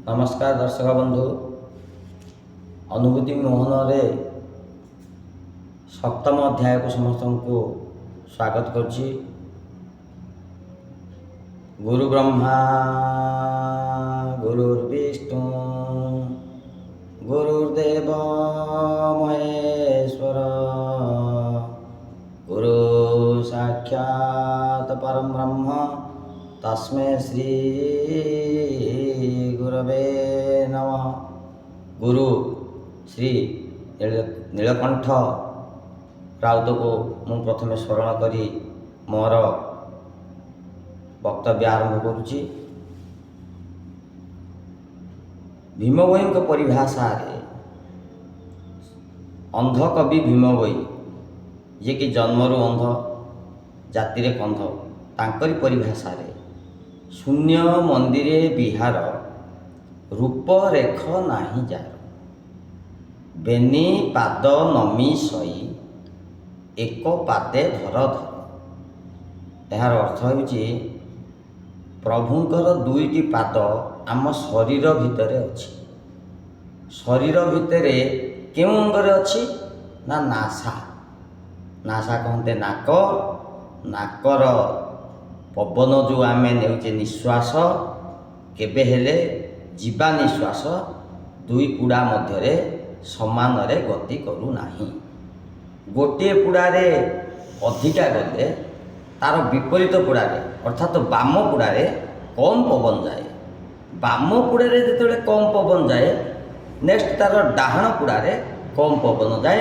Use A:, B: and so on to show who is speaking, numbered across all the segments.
A: ନମସ୍କାର ଦର୍ଶକ ବନ୍ଧୁ। ଅନୁଭୂତି ମୋହନରେ ସପ୍ତମ ଅଧ୍ୟାୟକୁ ସମସ୍ତଙ୍କୁ ସ୍ୱାଗତ କରୁଛି। ଗୁରୁ ବ୍ରହ୍ମା, ଗୁରୁର୍ବିଷ୍ଣୁ, ଗୁରୁର୍ଦେବ ମହେଶ୍ୱର, ଗୁରୁ ସାକ୍ଷାତ ପରମ ବ୍ରହ୍ମ, ତସ୍ମୈ ଶ୍ରୀ ଗୁରବେ ନମଃ। ଗୁରୁ ଶ୍ରୀ ନୀଳକଣ୍ଠ ରାଉତକୁ ମୁଁ ପ୍ରଥମେ ସ୍ମରଣ କରି ମୋର ବକ୍ତବ୍ୟ ଆରମ୍ଭ କରୁଛି। ଭୀମଭୋଇଙ୍କ ପରିଭାଷାରେ, ଅନ୍ଧ କବି ଭୀମଭୋଇ, ଯିଏକି ଜନ୍ମରୁ ଅନ୍ଧ, ଜାତିରେ କନ୍ଧ, ତାଙ୍କରି ପରିଭାଷାରେ, ଶୂନ୍ୟ ମନ୍ଦିରେ ବିହାର, ରୂପରେଖ ନାହିଁ ଯାର, ବେନି ପାଦ ନମି ସଇ, ଏକ ପାଦେ ଧର ଧର। ଏହାର ଅର୍ଥ ହେଉଛି, ପ୍ରଭୁଙ୍କର ଦୁଇଟି ପାଦ ଆମ ଶରୀର ଭିତରେ ଅଛି। ଶରୀର ଭିତରେ କେଉଁ ଅଙ୍ଗରେ ଅଛି ନା ନାସା। ନାସା କହନ୍ତେ ନାକ। ନାକର ପବନ ଯେଉଁ ଆମେ ନେଉଛେ ନିଶ୍ୱାସ, କେବେ ହେଲେ ଯିବା ନିଶ୍ୱାସ ଦୁଇ ପୁଡ଼ା ମଧ୍ୟରେ ସମାନରେ ଗତି କରୁନାହିଁ। ଗୋଟିଏ ପୁଡ଼ାରେ ଅଧିକା ଗଲେ ତାର ବିପରୀତ ପୁଡ଼ାରେ, ଅର୍ଥାତ୍ ବାମ ପୁଡ଼ାରେ କମ୍ ପବନ ଯାଏ। ବାମ ପୁଡ଼ାରେ ଯେତେବେଳେ କମ୍ ପବନ ଯାଏ, ନେକ୍ସଟ ତାର ଡାହାଣ ପୁଡ଼ାରେ କମ୍ ପବନ ଯାଏ,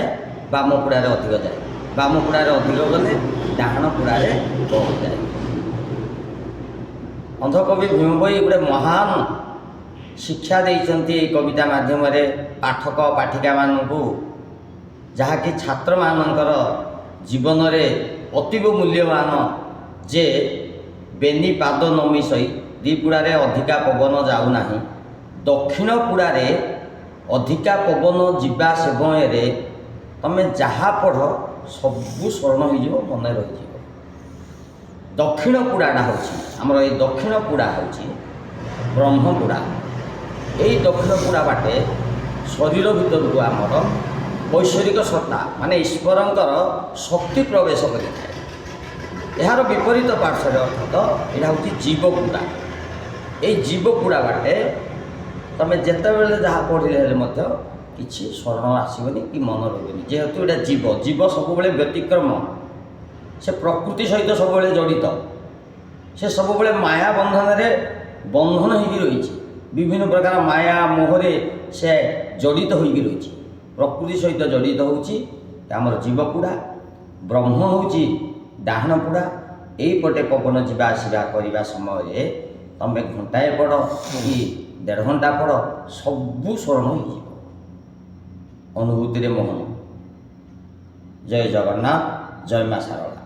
A: ବାମ ପୁଡ଼ାରେ ଅଧିକ ଯାଏ। ବାମ ପୁଡ଼ାରେ ଅଧିକ ଗଲେ ଡାହାଣ ପୁଡ଼ାରେ କମ୍ ଯାଏ। ଅନ୍ଧକବି ଭୀମଭୋଇ ଗୋଟେ ମହାନ ଶିକ୍ଷା ଦେଇଛନ୍ତି ଏଇ କବିତା ମାଧ୍ୟମରେ ପାଠକ ପାଠିକାମାନଙ୍କୁ, ଯାହାକି ଛାତ୍ରମାନଙ୍କର ଜୀବନରେ ଅତୀବ ମୂଲ୍ୟବାନ, ଯେ ବେନି ପାଦ ନମିଶଇ, ଦୁଇ ପୁଡ଼ାରେ ଅଧିକା ପବନ ଯାଉନାହିଁ। ଦକ୍ଷିଣ ପୁଡ଼ାରେ ଅଧିକା ପବନ ଯିବା ସମୟରେ ତମେ ଯାହା ପଢ଼, ସବୁ ସ୍ମରଣ ହେଇଯିବ, ମନେ ରହିଯିବ। ଦକ୍ଷିଣ ପୁଡ଼ାଟା ହେଉଛି ଆମର, ଏଇ ଦକ୍ଷିଣ ପୁଡ଼ା ହେଉଛି ବ୍ରହ୍ମପୁଡ଼ା। ଏଇ ଦକ୍ଷିଣ ପୁଡ଼ା ବାଟେ ଶରୀର ଭିତରକୁ ଆମର ଐଶ୍ୱରିକ ସତ୍ତା, ମାନେ ଈଶ୍ୱରଙ୍କର ଶକ୍ତି ପ୍ରବେଶ କରିଥାଏ। ଏହାର ବିପରୀତ ପାର୍ଶ୍ୱରେ, ଅର୍ଥାତ ଏଇଟା ହେଉଛି ଜୀବପୁଡ଼ା। ଏଇ ଜୀବପୁଡ଼ା ବାଟେ ତମେ ଯେତେବେଳେ ଯାହା ପଢ଼ିଲେ ହେଲେ ମଧ୍ୟ କିଛି ସ୍ମରଣ ଆସିବନି କି ମନ ରହିବନି, ଯେହେତୁ ଏଇଟା ଜୀବ। ଜୀବ ସବୁବେଳେ ବ୍ୟତିକ୍ରମ। ସେ ପ୍ରକୃତି ସହିତ ସବୁବେଳେ ଜଡ଼ିତ। ସେ ସବୁବେଳେ ମାୟା ବନ୍ଧନରେ ବନ୍ଧନ ହେଇକି ରହିଛି। ବିଭିନ୍ନ ପ୍ରକାର ମାୟା ମୋହରେ ସେ ଜଡ଼ିତ ହୋଇକି ରହିଛି। ପ୍ରକୃତି ସହିତ ଜଡ଼ିତ ହେଉଛି ଆମର ଜୀବପୁଡ଼ା। ବ୍ରହ୍ମ ହେଉଛି ଡାହାଣ ପୁଡ଼ା। ଏଇପଟେ ପବନ ଯିବା ଆସିବା କରିବା ସମୟରେ ତମେ ଘଣ୍ଟାଏ ପଢ଼ କି ଦେଢ଼ ଘଣ୍ଟା ପଢ଼, ସବୁ ସ୍ମରଣ ହେଇଯିବ। ଅନୁଭୂତିରେ ମୋହନ। ଜୟ ଜଗନ୍ନାଥ, ଜୟ ମା ଶାରଳା।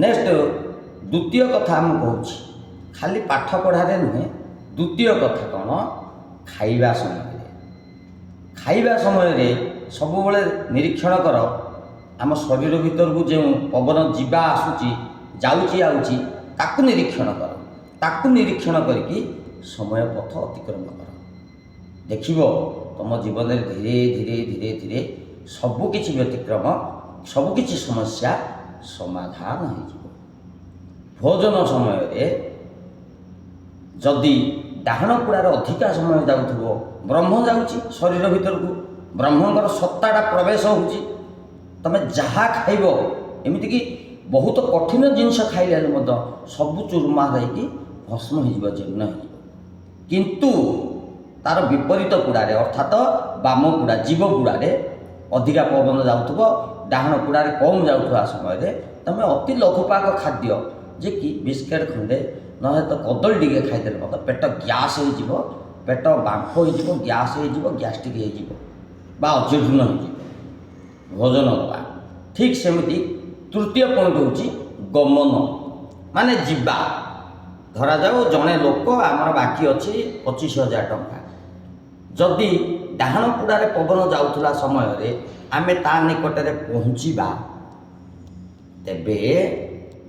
A: ନେକ୍ସଟ ଦ୍ୱିତୀୟ କଥା ମୁଁ କହୁଛି, ଖାଲି ପାଠ ପଢ଼ାରେ ନୁହେଁ। ଦ୍ୱିତୀୟ କଥା କ'ଣ? ଖାଇବା ସମୟରେ। ଖାଇବା ସମୟରେ ସବୁବେଳେ ନିରୀକ୍ଷଣ କର, ଆମ ଶରୀର ଭିତରକୁ ଯେଉଁ ପବନ ଯିବା ଆସୁଛି, ଯାଉଛି ଆଉଛି, ତାକୁ ନିରୀକ୍ଷଣ କର। ତାକୁ ନିରୀକ୍ଷଣ କରିକି ସମୟ ପଥ ଅତିକ୍ରମ କର। ଦେଖିବ, ତୁମ ଜୀବନରେ ଧୀରେ ଧୀରେ ଧୀରେ ଧୀରେ ସବୁକିଛି ବ୍ୟତିକ୍ରମ, ସବୁକିଛି ସମସ୍ୟା ସମାଧାନ ହେଇଯିବ। ଭୋଜନ ସମୟରେ ଯଦି ଡାହାଣ ପୁଡ଼ାରେ ଅଧିକା ସମୟ ଯାଉଥିବ, ବ୍ରହ୍ମ ଯାଉଛି ଶରୀର ଭିତରକୁ, ବ୍ରହ୍ମଙ୍କର ସତ୍ତାଟା ପ୍ରବେଶ ହେଉଛି। ତମେ ଯାହା ଖାଇବ, ଏମିତିକି ବହୁତ କଠିନ ଜିନିଷ ଖାଇଲେ ହେଲେ ମଧ୍ୟ ସବୁ ଚୁରମାର ହେଇକି ଭସ୍ମ ହେଇଯିବ, ଜୀର୍ଣ୍ଣ ହେଇଯିବ। କିନ୍ତୁ ତାର ବିପରୀତ ପୁଡ଼ାରେ, ଅର୍ଥାତ ବାମ ପୁଡ଼ା, ଜୀବ ପୁଡ଼ାରେ ଅଧିକା ପବନ ଯାଉଥିବ, ଡାହାଣ ପୁଡ଼ାରେ କମ୍ ଯାଉଥିବା ସମୟରେ ତମେ ଅତି ଲଘୁପାକ ଖାଦ୍ୟ, ଯେ କି ବିସ୍କେଟ୍ ଖଣ୍ଡେ, ନହେଲେ ତ କଦଳୀ ଟିକେ ଖାଇଦେଲେ ମଧ୍ୟ ପେଟ ଗ୍ୟାସ୍ ହେଇଯିବ, ପେଟ ବାମ୍ଫ ହେଇଯିବ, ଗ୍ୟାସ୍ ହେଇଯିବ, ଗ୍ୟାଷ୍ଟ୍ରିକ୍ ହେଇଯିବ ବା ଅଜୀର୍ଣ୍ଣ ହେଇଯିବ। ଭୋଜନ ଗଲା। ଠିକ୍ ସେମିତି ତୃତୀୟ ପଏଣ୍ଟ ହେଉଛି ଗମନ, ମାନେ ଯିବା। ଧରାଯାଉ ଜଣେ ଲୋକ, ଆମର ବାକି ଅଛି 25,000 ଟଙ୍କା। ଯଦି ଡାହାଣ ପୁଡ଼ାରେ ପବନ ଯାଉଥିଲା ସମୟରେ ଆମେ ତା ନିକଟରେ ପହଞ୍ଚିବା, ତେବେ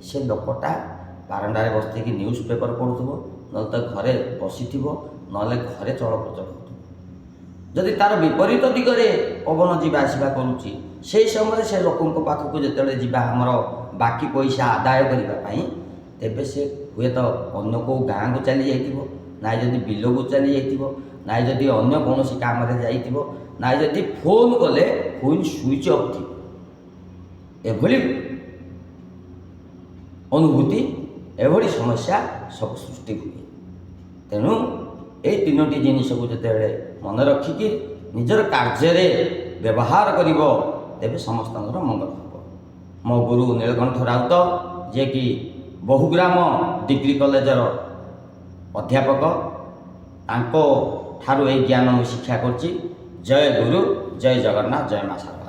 A: ସେ ଲୋକଟା ବାରଣ୍ଡାରେ ବସିକି ନ୍ୟୁଜ୍ ପେପର୍ ପଢ଼ୁଥିବ, ନହେଲେ ତ ଘରେ ବସିଥିବ, ନହେଲେ ଘରେ ଚଳପ୍ରଚଳ ହେଉଥିବ। ଯଦି ତାର ବିପରୀତ ଦିଗରେ ପବନ ଯିବା ଆସିବା କରୁଛି, ସେଇ ସମୟରେ ସେ ଲୋକଙ୍କ ପାଖକୁ ଯେତେବେଳେ ଯିବା ଆମର ବାକି ପଇସା ଆଦାୟ କରିବା ପାଇଁ, ତେବେ ସେ ହୁଏତ ଅନ୍ୟ କେଉଁ ଗାଁକୁ ଚାଲି ଯାଇଥିବ, ନାଇଁ ଯଦି ବିଲକୁ ଚାଲି ଯାଇଥିବ, ନାଇଁ ଯଦି ଅନ୍ୟ କୌଣସି କାମରେ ଯାଇଥିବ, ନାଇଁ ଯଦି ଫୋନ୍ କଲେ ଫୋନ୍ ସୁଇଚ୍ ଅଫ୍ ଥିବ। ଏଭଳି ଅନୁଭୂତି, ଏଭଳି ସମସ୍ୟା ସବୁ ସୃଷ୍ଟି ହୁଏ। ତେଣୁ ଏଇ ତିନୋଟି ଜିନିଷକୁ ଯେତେବେଳେ ମନେ ରଖିକି ନିଜର କାର୍ଯ୍ୟରେ ବ୍ୟବହାର କରିବ, ତେବେ ସମସ୍ତଙ୍କର ମଙ୍ଗଳ ହେବ। ମୋ ଗୁରୁ ନୀଳକଣ୍ଠ ରାଉତ, ଯିଏକି ବହୁଗ୍ରାମ ଡିଗ୍ରୀ କଲେଜର ଅଧ୍ୟାପକ, ତାଙ୍କ ଠାରୁ ଏଇ ଜ୍ଞାନ ମୁଁ ଶିକ୍ଷା କରୁଛି। ଜୟ ଗୁରୁ, ଜୟ ଜଗନ୍ନାଥ, ଜୟ ମା ଶାରଳା।